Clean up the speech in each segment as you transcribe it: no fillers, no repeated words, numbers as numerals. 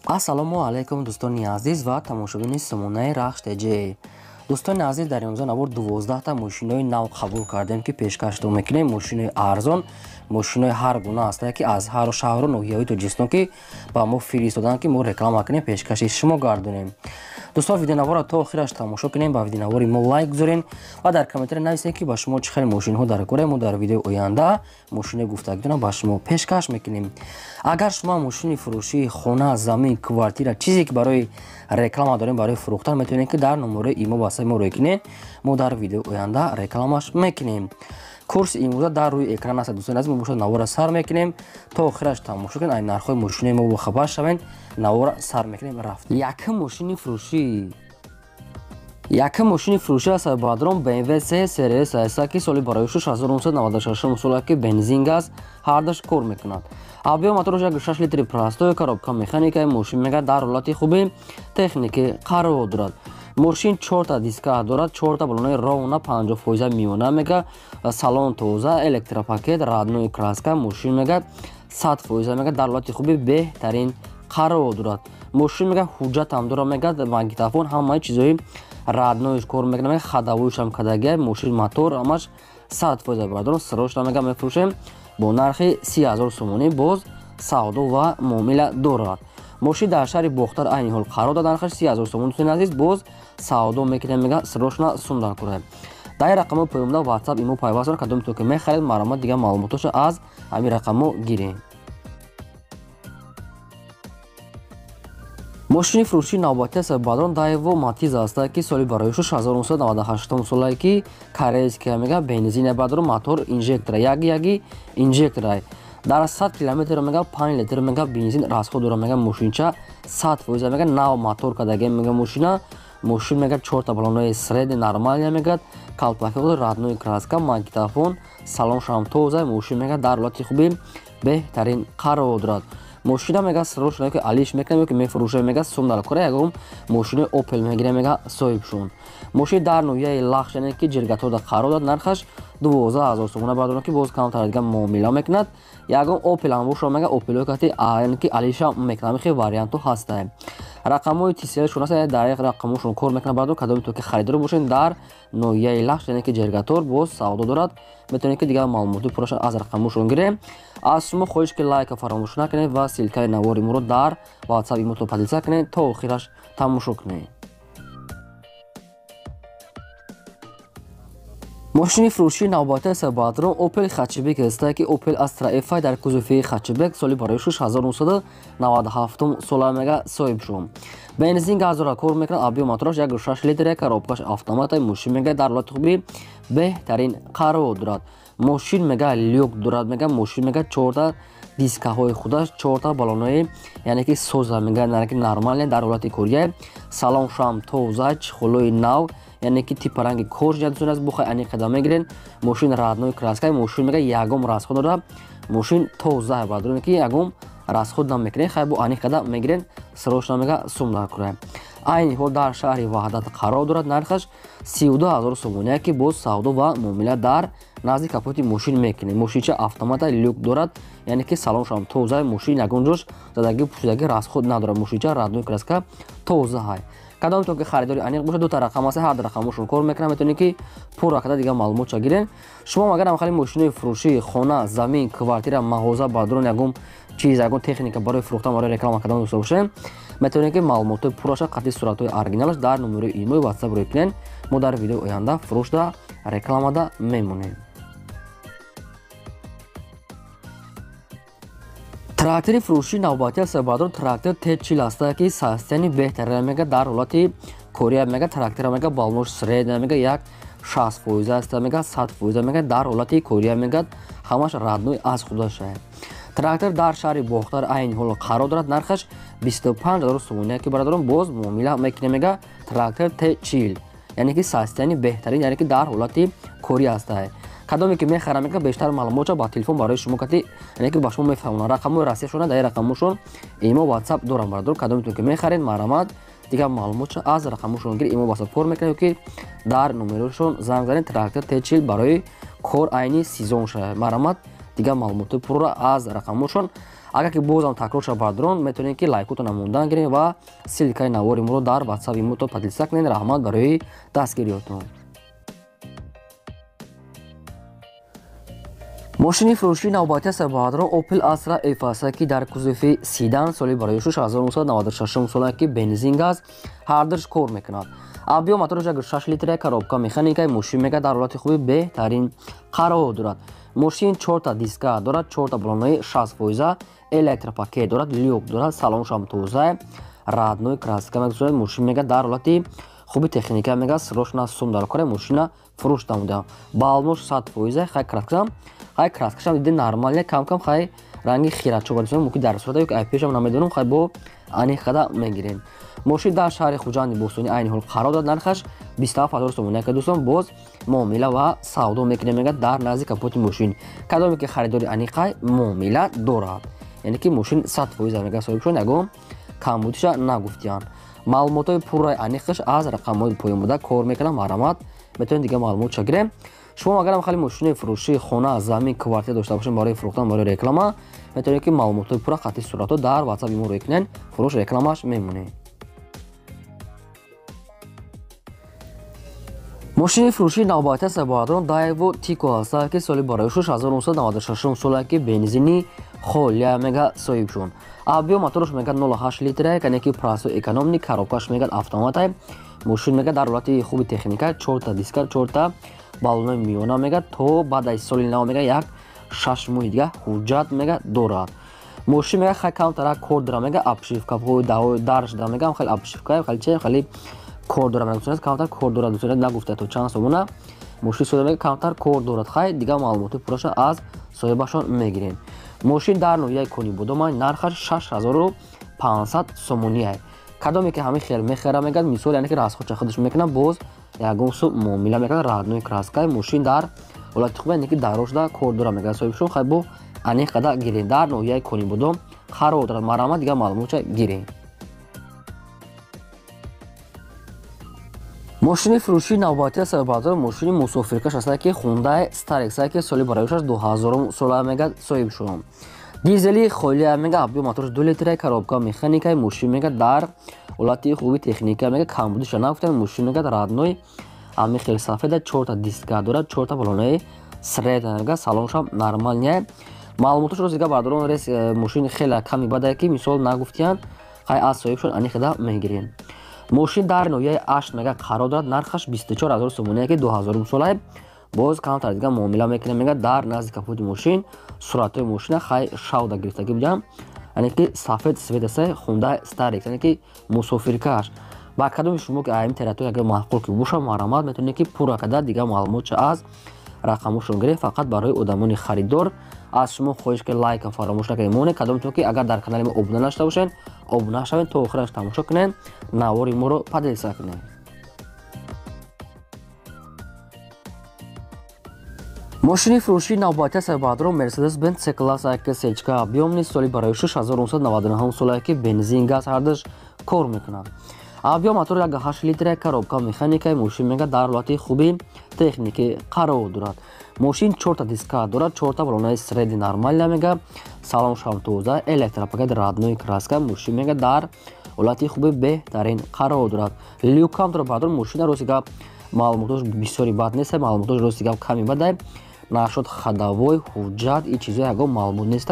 Ассалому алайкум дӯстони азиз ва тамошобини сомонаи Рахш ТЖ. Дӯстони азиз, дар имрӯза навор 12 та мошинои нав қабул кардем, ки пешкаштон мекунем. Мошинои арзон, мошинои ҳар гуна ҳастанд, ки аз ҳар шаҳру ноҳияҳои Тоҷикистон ки ба мо фиристоданд, ки мо реклама кунем, пешкаши шумо гардонем. Дӯстон, видеонаворро то охираш тамошо кунем, ба видеонавори мо лайк гузорен ва дар комментария нависед, ки ба шумо чӣ хел мошинҳо дар кора. Мо дар видеои оянда мошинои гуфтагитонро ба шумо пешкаш мекунем. Агар шумо мошини фурӯшии хона, замин, квартира, чизе ки барои реклама дорем, барои фурӯхтан, метавонед, ки дар номерои имо васаи мо рӯй кунед. Мо дар видеои оянда рекламаш мекунем. Курси имрӯза дар рӯи экран аст. Дӯстони азиз, мо бошад навора сар мекунем, то охираш тамошо кунед, ай нархҳои мошинои мо бохабар шавед. Навора сар мекунем, рафт. Якум мошини фурӯшӣ аст, бародарон, BMW 3 Series аст, ки соли барои 1996 сола, ки бензин, газ ҳардаш кор мекунад. Объём мотораш 1,6 литри простой, коробка механика. Мошин мега дар ҳолати хуби техникӣ қарор дорад. Мошин чорта диска дорад, чорта балонаи ровно 50% миёна мега, салон тоза, электропакет, родной краска. Мошин мега 100% мега дар ҳолати хуби беҳтарин қарор дорад. Мошин мега ҳуҷҷатам дорад, мега магнитофон, ҳамаи чизои родной ш кор мекунад, мега ходовой шам кадагия. Мошин мотор ҳамаш 100%, бародарон. Срочно мега мефурӯшем бо нархи 30 000 сомонӣ, боз савдо ва муомила дорад. Мошин дар шаҳри Бохтар айни ҳол қарор дорад, нархаш 30 000 сомон. Дӯстони азиз, боз савдо мекунем, мега срочно сум дар кора. Дар ин рақамҳо поёмда WhatsApp, имо пайваст дорад. Кадомето ки мехаред, марҳамат, дигар маълумотошо аз ҳамин рақамҳо гирем. Мошини фурӯшии навбатӣ аст, бародарон, Даево Матиз аст, ки соли барои 1998 солае, ки корейская мега, бензин, бародарон, мотор инжектора, яги яги инжектора. Дар 100 километр мега 5 литр мега бензин расход дорад. Мега мошинча 100% мега нав мотор кадаге мега мошина. Мошин мега чорта балонаи средний нормальный мега, калпаки родной краска, магнитофон, салоншам тоза. Мошин мега дар ҳолати хуби беҳтарин қарор дорад. Мошина мега срочно ки алиш мекунем, ки мефурӯшем, мега сум дар кора, ягон мошинои Опел мегирем, мега соҳиб шун. Мошин дар ноҳияи Лахш, яъне ки Ҷиргаторда қарор дорад, нархаш 12 000 сомона, бародарон, ки боз камтар дига муомила мекунад. Ягон Опел ҳам бошад, мега Опелҳои кати, яъне ки алиша мекунад, хеле вариантҳо ҳастанд. Рақамҳои тисиашон аст, дар як рақамҳошон кор мекунад. Бародарон, кадоме ки харидор бошед, дар ноҳияи Лахш, яъне ки Ҷиргатор, боз савдо дорад, метавонед, ки дигар маълумоти пурраша аз рақамҳошон гирем. Аз шумо хоҳиш, ки лайка фаромӯш накунед ва ссылка и навори моро дар WhatsApp, имото поделиться кунед, то охираш тамошо кунед. Мошини фурӯшии навбатӣ аст, бародарон, Opel хэтчбек аст, ки Opel Astra F дар кузови хэтчбек, соли барои 1997 сола мега соҳиб шуд. Бензин, газора кор мекунад, объём мотораш 1,6 литр, коробкаш автомат. Мошин мега дар ҳолати хуби беҳтарин қарор дорад. Мошин мега люк дорад, мега мошин мега чорта дискаҳои худаш, чорта балонаи, яъне ки соза мега, яъне ки нормальный дар ҳолати кория. Салон шам тоза, чехол ои нав, яъне ки типа ранги кожа. Дӯстон, аз бухай ани қадам мегирен. Мошин родной краска, мошин мега ягон расход дорад, мошин тоза, бародарон, ки ягон расход намекунед. Хай, бо ани қадам мегирен, срочно мега сум накунед. Айни ҳол дар шаҳри Ваҳдат қарор дорад, нархаш 32 000 сомония, ки боз савдо ва муомила дар назди капоти мошин мекунед. Мошинча автомата, люк дорад, яъне ки салоншам тоза. Мошин ягон ҷош задагӣ, пӯшидагӣ, расход надорад. Мошинча родной краска, тоза ҳай. Кадомтон ки харидори аниқ бошад, дута рақам аст, ҳар рақамошон кор мекунад, метавонед, ки пурра када дигар маълумотша гирен. Шумо агар ҳамхали мошинои фурӯшии хона, замин, квартира, мағоза, бародарон, ягон чиз, ягон техника барои фурӯхтан, барои реклама кардан дошта бошем, метавонед, ки маълумотҳои пурраша қатъи суратҳои оригиналаш дар номерои имои WhatsApp рӯй кунед. Мо дар видеои оянда фурӯшда, рекламада мемонем. Трактори фурӯшии навбатӣ аст, бародарон, трактор Т40 аст, ки состояние беҳтарина мега, дар ҳолати кория мега. Трактора мега балонош средня мега, як 60% аст, мега 100% мега дар ҳолати кория мега, ҳамаш родной аз худаша. Трактор дар шаҳри Бохтар айни ҳол қарор дорад, нархаш 25 000 сомония, ки бародарон, боз муомила мекунем. Мега трактор Т40, яъне ки состояние беҳтарин, яъне ки дар ҳолати корӣ ҳастад. Кадоме ки мехарам, мега бештар маълумотша ба телефон барои шумо кати, яъне ки ба шумо мефаҳмонам. Рақамҳои Россияшона, дар рақамҳошон имо, WhatsApp дорам. Бародарон, кадометон ки мехаред, марҳамат, дигар маълумотша аз рақамҳошон гир, имо, WhatsApp кор мекунед ки дар номерошон занг занед. Трактор Т40 барои кор айни сезон шава, марҳамат. Дигар маълумоти пурра аз рақамошон. Агар ки бозам такрор шава бародарон, метавонед ки лайкотона мондан гиред ва ссылкаи навори моро дар ватсапи мо поделиться кунед. Раҳмат барои дастгириётон. Мошини фурӯшии навбатӣ аст бародарон Opel Astra F аст, ки дар кузови седан соли барои 1996 сола, ки бензин газ ҳардуш кор мекунад. Объём мотораш 6 литр, коробка механика, мошин мега дар ҳолати хуби беҳтарин қарор дорад. Мошин 4 диска дорад, 4 баллонаи 60%, электропакет дорад, люк дорад, салоншам тоза, родной краска мегузорад. Мошин мега дар ҳолати хуби техника мега срочно сум дар кора мошина фурӯш намуда. Баллонош 100%, хай краскашам, хай краскашам диди нормалия, кам-кам хай ранги хирачо барисонам, мумкин дар сурата ё айпешам намедонам, хай бо аниқ қада мегирем. Мошин дар шаҳри Хуҷанди Бостонӣ айни ҳол қарор дорад, нархаш 27000 сомонӣ. Ка дӯстон, боз муомила ва савдо мекунем мега дар назди капоти мошин. Кадоме ки харидори аниқай муомила дорад. Яъне ки мошин 100% мега соҳибшон ягон камбудиша нагуфтиянд. Маълумотҳои пурраи аниқаш аз рақамҳои поён буда кор мекунам. Марҳамат, метавонед дигар маълумотша гирем. Шумо агарам хеле мошини фурӯшии хона, замин, квартира дошта бошед барои фурӯхтан, барои реклама, метавонед ки маълумотҳои пурра хатти суратҳо дар WhatsApp мо рӯй кунед, фурӯш рекламаш мемонед. Мошини фурӯшии навбатӣ аст бародарон Daewoo Tico аст, ки соли барои 1996 сола, ки бензини холия мега соҳиб шуд. Объём мотораш мега 0.8 литр, яъне ки простой экономный, коробкаш мега автомат. Мошин мега дар ҳолати хуби техника, 4 диска, 4 баллонаи миёна мега то баъд аз соли нав мега як 6 моҳи дига ҳуҷҷат мега дорад. Мошин мега хай камтара кор дора мега, обшивкаҳои дарш дора мега, хеле обшивка, хеле че, хеле кор дора мега, камтар кор дорад, дӯстон нагуфта то чанд сомона. Мошин сода мега камтар кор дорад. Хай дигар маълумоти пурраша аз соҳибашон мегирем. Мошин дар ноҳияи Конибодом, нархаш 6500 сомонӣ. Кадоме ки ҳамин хел мехара мегад, мисол яъне ки расходча худаш мекунад, боз ягон сум муомила мекунад, родной краска. Мошин дар ҳолати хуб, яъне ки дарошда кор дора мегад соҳибшон, хай бо аниқ қада гирем. Дар ноҳияи Конибодом қарор дорад. Марҳамат, дигар маълумотча гирем. Мошини фурӯшии навбатӣ аст бародарон мошини мусофиркаш аст, ки Hyundai Starex, ки соли барояш 2000 сола мега соҳиб шуд. Дизели холия мега, объём мотораш 2 литр, коробка механика, мошин мега дар ҳолати хуби техника мега, камбудиша нагуфтам. Мошин мега родной ами хел сафеда, 4 диска дорад, 4 баллонаи средняя мега, салоншам нормальная. Маълумоташ рост дига бародарон рес мошин хеле ками бада, ки мисол нагуфтиянд, хай аз соҳибшон аниқда мегирем. Мошин дар ноҳияи 8 мега қарор дорад, нархаш 24000 сомонӣ, ки 2000 сола. Боз камтар дига муомила мекунем мега дар назди капоти мошин, суратҳои мошина хай шавда гирифтагӣ будам, яъне ки сафед свет аст Hyundai Starex, яъне ки мусофиркаш. Ба кадоми шумо ки ин территория агар маъқул ки боша, марҳамат, метавонед ки пурра када дигар маълумотша аз рақамошон гиред. Фақат барои одамони харидор аз шумо хоҳиш ки лайка фаромӯш накунед. Монед кадомтон ки агар дар канали мо обуна нашуда бошед, обуна шавед, то охираш тамошо кунед, навори моро поделиться кунед. Мошини фурӯшии навбатӣ аст бародарон Mercedes-Benz C-класс АКСЧК объёмни соли барои 1999 сола, ки бензин газ ҳардуш кор мекунад. Объём мотор 1.8 литр, коробка механика, мошин мега дар ҳолати хуби техникӣ қарор дорад. Мошин 4 диска дорад, 4 баллонаи средний нормальная мега, салоншам тоза, электропакет, родной краска, мошин мега дар ҳолати хуби беҳтарин қарор дорад. Люкам дорад бародарон, мошина рости гап маълумотош бисёри бад нест, маълумотош рости гап ками бада. Нашод ходовой, ҳуҷҷат и чизҳои ягон маълумот нест.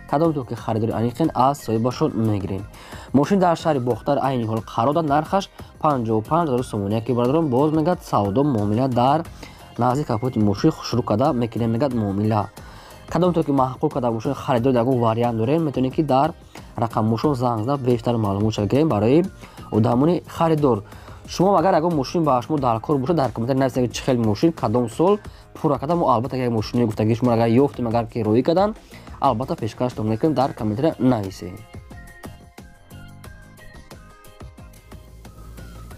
Кадом то ки харидори аниқен аз соҳибашон мегирем. Мошин дар шаҳри Бохтар айни ҳол қарор дорад, нархаш 55000 сомонӣ, ки бародарон боз мегад савдо муомила дар назди капоти мошин шурӯъ карда мекунем мегад муомила. Кадом то ки маъқул карда бошед, харидори ягон вариант дорем, метавонед ки дар рақамошон занг зада бештар маълумотша гирем барои одамони харидор. Шумо агар ягон мошин ба шумо дар кор бошад, дар комментарий нависед ки чӣ хел мошин, кадом сол, пурра карда мо албатта як мошини гуфтагии шумо агар ёфтем, агар ки роӣ кардан, албатта пешкаштон мекунем, дар комментария нависед.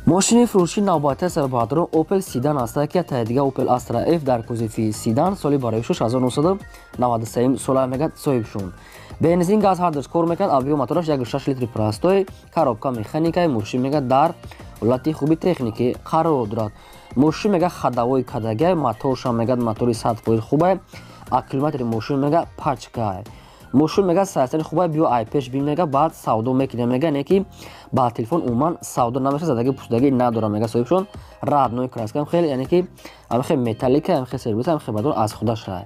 Мошини фурӯшии навбатӣ аст бародарон Opel Sedan аст, ки таи дига Opel Astra F дар кузови седан соли барои 1993 сола мега соҳиб шуд. Бензин газ ҳардуш кор мекунад, объём мотораш 1.6 литри простой, коробка механика, мошин мега дар ҳолати хуби техникӣ қарор дорад. Мошин мега ходовой кадагай, моторшам мега мотори 100% хубай, Аккумулятори мошин мега пачка. Мошин мега саясани хуба биё ай пеш бин мега баъд савдо мекунем мега, не ки ба телефон умуман савдо намеша, задаги пусдаги надора мега соҳибшон. Родной краска хеле, яъне ки ҳамихе металлика, ҳамихе сервис, ҳамихе бадор аз худаш рай.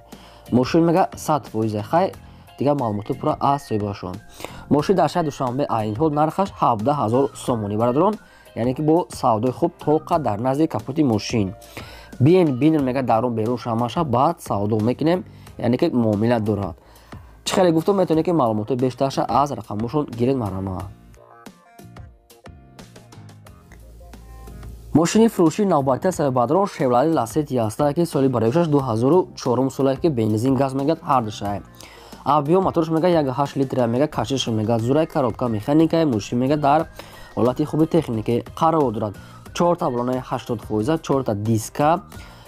Мошин мега 100% хай, дигар маълумоти пурра аз соҳибашон. Мошин дар шаҳри Душанбе айни ҳол нархаш 17 000 сомонӣ бародарон, яъне ки бо савдои хуб тоқа дар назди капоти мошин. Биен бинен мега дарун берун шамаша, баъд савдо мекунем, яъне ки муомила дорад. Чӣ хеле гуфтам, метавонед ки маълумоти бештарша аз рақамошон гиред марҳама. Мошини фурӯшии навбатӣ сабабадрон Шевроле Ласети ҳастад, ки соли бароишаш 2004 соле, ки бензин газ мегад ҳардушай. Объём моторш мега 1,8 литра мега, кашиш мега зурай, коробка механика, мошин мега дар ҳолати хуби техникӣ қарор дорад. 4та балонаи 80%, 4та диска.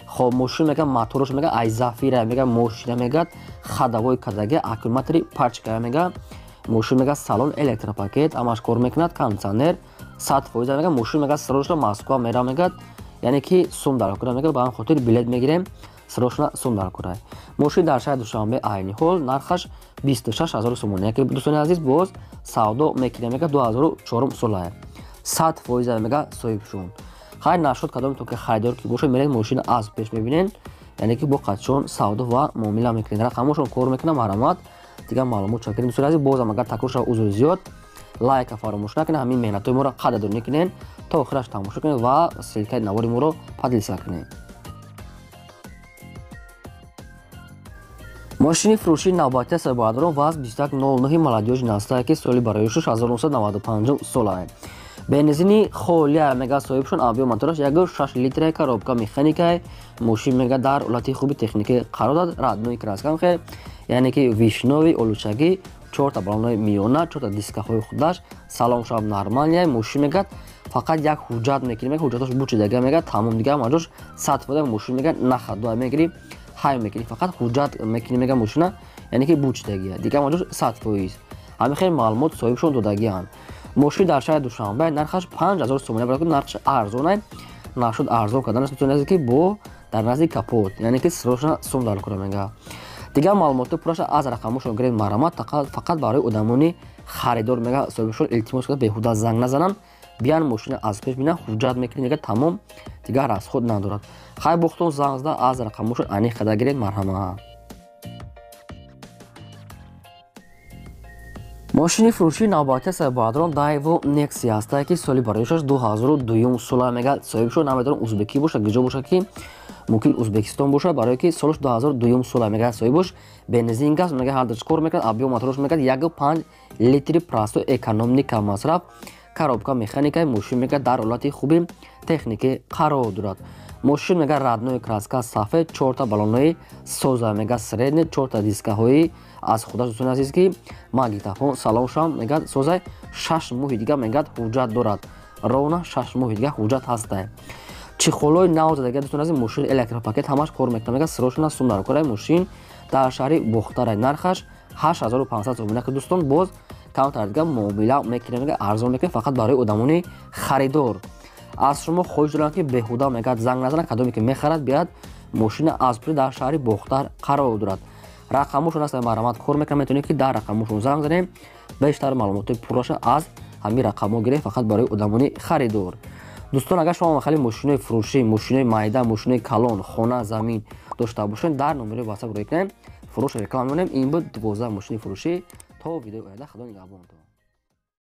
Хоб, мошин мега моторш мега ай Зафира мега, мошина мега ходовой кадаги, аккумулятори пачка мега, мошин мега салон электропакет ҳамаш кор мекунад, кондитсионер 100% мега, мошин мега срочно Москва мера мега, яъне ки сум дар кора мега, ба ҳам хотир билет мегирем, срочно сум дар кора. Мошин дар шаҳри Душанбе айни ҳол нархаш 26 000 сомонӣ, яке дӯстони азиз боз савдо мекунем мега, 2004 сола, 100% мега соҳибшон. Хайр нашуд, кадом то ки харидор ки бошад, меред мошина аз пеш мебинен, яъне ки бо қадшон савдо ва муомила мекунед. Рақамошон кор мекунам, марҳамат, дигар маълумот чакирем. Дӯстони азиз, бозам агар такрор шава, узри зиёд. Лайка фаромӯш накунед, ҳамин меҳнатҳои моро қадрдонӣ кунед, то охираш тамошо кунед ва ссылка и навори моро поделиться кунед. Мошини фурӯшии навбатӣ сабадрон ВАЗ 2109 Молодёжь настае, ки соли бароишаш 1995 сола, бензини холия мега соҳибшон, объём мотораш 1,6 литра, коробка механика, мошин мега дар ҳолати хуби техникӣ қарор дод, родной краска хе, яъне ки вишнёвый олучагӣ, чорта балонаи миёна, чорта дискаҳои худаш, салон шаб нормальный. Мошин мегад фақат як ҳуҷҷат мекунем, ҳуҷҷатош бучидага мега, тамом, дигар маҷош 100%. Мошин мега нахадуа мегирӣ, ҳай мекунӣ, фақат ҳуҷҷат мекунӣ мега мошина, яъне ки бучидагия, дигар маҷош 100%. Ҳамин хел маълумот соҳибшон додагианд. Мошин дар шаҳри Душанбе нархаш 5000 сомонӣ барад, нархаш арзонай нашуд, арзон карданаш метавонад ки бо дар назди капот, яъне ки срочно сум дар кора мега. Дигар маълумоти пурраша аз рақамошон гиред марҳамат. Фақат барои одамони харидор мега соҳибшон илтимос карда, беҳуда занг назананд, биян мошина аз пеш бинан, ҳуҷҷат мекунед мега, тамом, дигар расход надорад. Хай бохтон занг зада аз рақамошон аниқ карда гиред марҳамат. Мошини фурӯшии навбатӣ сабадрон Дайво Некси ҳастае, ки соли бароишаш 2002 сола мега соҳибшон, намедонам узбекӣ боша, гиҷо боша, ки мумкин Узбекистон боша, барое ки солаш 2002 сола мега соҳибош, бензин газ мега ҳардаш кор мекунад, объём мотораш мега 1,5 литри простой экономный масраф, коробка механика, мошин мега дар ҳолати хуби техникӣ қарор дорад. Мошин мега родной краска сафед, чорта балонаи соза мега средний, чорта дискаҳои аз худаш. Дӯстони азиз, ки магнитофон салоншам мега созай, 6 моҳи дига мегад ҳуҷҷат дорад, ровно 6 моҳи дига ҳуҷҷат ҳастай. Чехол ои нав задага. Дӯстони азиз, мошин электропакет ҳамаш кор мекунад мега, срочно сум дар кораи. Мошин дар шаҳри Бохтарай, нархаш 8500 сомона, ки дӯстон боз камтар дига муомила мекунем мега, арзон мекунем, фақат барои одамони харидор. Аз шумо хоҳиш дорам, ки беҳуда мегад занг назанад, кадоме ки мехарад, биёяд мошина аз пули дар шаҳри Бохтар қарор дорад. Рақамошон аст, марҳамат, кор мекунам, метавонед ки дар рақамошон занг занем, бештар маълумотои пурраша аз ҳамин рақамҳо гирем, фақат барои одамони харидор. Дӯстон, агар шумо хали мошинои фурӯшӣ, мошинои майда, мошинои калон, хона, замин дошта бошед, дар номерои WhatsApp рӯй кунем, фурӯш реклама мекунем. Ин буд 12 мошини фурӯшӣ. То видеои оянда, худо нигаҳбонтон.